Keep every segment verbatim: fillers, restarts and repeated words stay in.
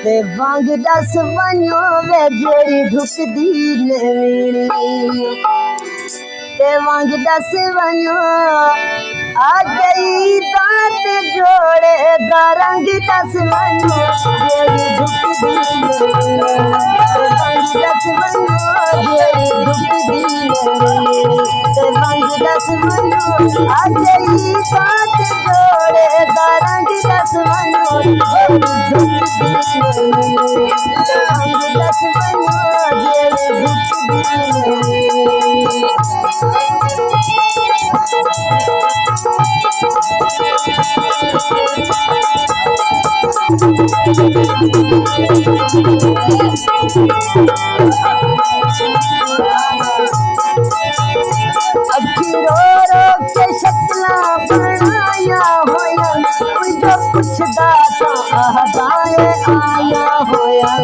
تے ونڄ ݙس ونڄو وے جیڑھی ڈھکدی نویڑی۔ تے ونڄ ݙس ونڄو، آ ڳئی دانت جوڑے دا رنگ ݙس ونڄو، جیڑھی ڈھکدی نویڑی۔ تے ونڄ ݙس ونڄو، جیڑھی ڈھکدی نویڑی۔ تے ونڄ ݙس ونڄو، آ ڳئی دانت جوڑے دا رنگ ݙس ونڄو۔ اکھیں رو رو کے شکلاں بݨائیاں ہویاں، کوئی جو پچھدا تاں آہدا اے آیاں ہویاں۔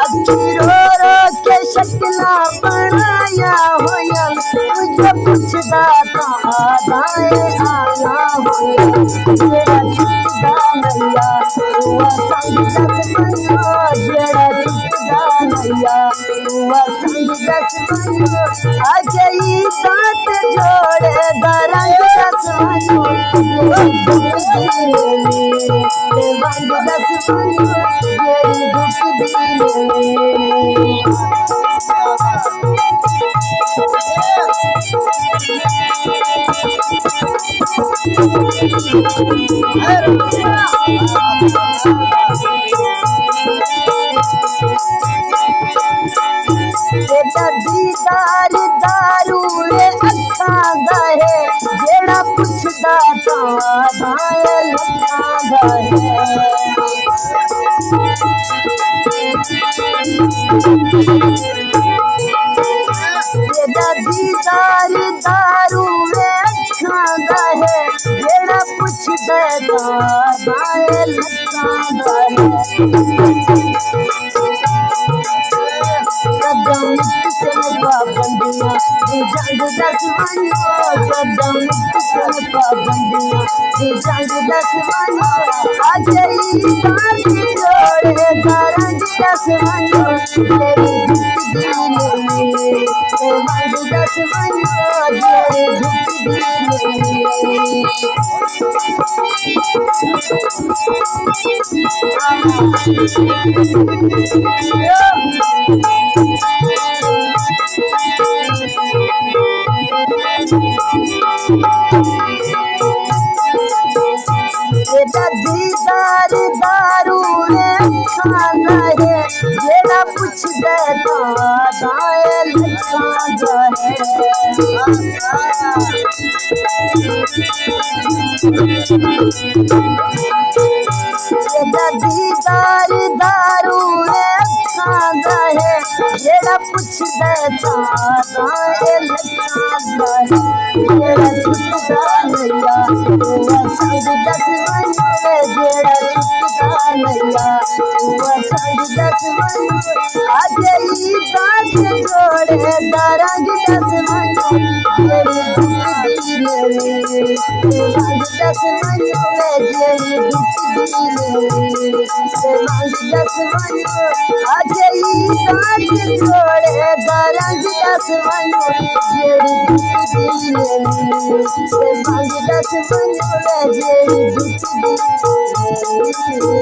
اکھیں رو رو کے شکلاں بݨائیاں ہویاں، کوئی جو پچھدا تاں آہدا اے آیاں ہویاں۔ جیڑھا چھٹدا نیا اوہا سنگ ݙس ونڄو، جیڑھا چھٹدا نیا اوہا سنگ ݙس ونڄو۔ آ ڳئی دانت جوڑے دا رنگ ݙس ونڄو۔ تے ونڄ ݙس ونڄو، جیڑھی ڈھکدی نویڑی۔ تیݙا دیدار دارو اے اکھاں دا ہے، جیڑھا پچھدا تاں آہدا اے لکھاں دا ہے۔ تیݙا دیدار دارو اے اکھاں دا ہے، جیڑھا پچھدے تاں آہدا اے لکھاں دا ہے۔ قدم کسے پابندیاں دی جنگ ݙس ونڄو، قدم کسے پابندیاں دی جنگ ݙس ونڄو۔ آ ڳئی دانت جوڑے دا رنگ ݙس ونڄو۔ جیڑھی ڈھکدی نویڑی، تے ونڄ ݙس ونڄو، جیڑھی ڈھکدی نویڑی۔ تیݙا دیدار دارو اے اکھاں دا ہے، جیڑھا پچھدے تاں آہدا اے لکھاں دا ہے۔ تیݙا دیدار دارو اے اکھاں دا ہے، جیڑھا پچھدے تاں آہدا اے لکھاں دا ہے۔ جیڑھا چھٹدا نیا اوہا سنگ ݙس ونڄو، جیڑھا چھٹدا نیا اوہا سنگ ݙس ونڄو۔ آ ڳئی دانت جوڑے دا رنگ ݙس ونڄو، جیڑھی ڈھکدی نویڑی۔ تے ونڄ ݙس ونڄو وے جیڑھی ڈھکدی نویڑی۔ تے ونڄ ݙس ونڄو، آ ڳئی دانت جوڑے دا رنگ ݙس ونڄو، جیڑھی ڈھکدی نویڑی۔ تے ونڄ ݙس ونڄو وے جیڑھی ڈھکدی نویڑی۔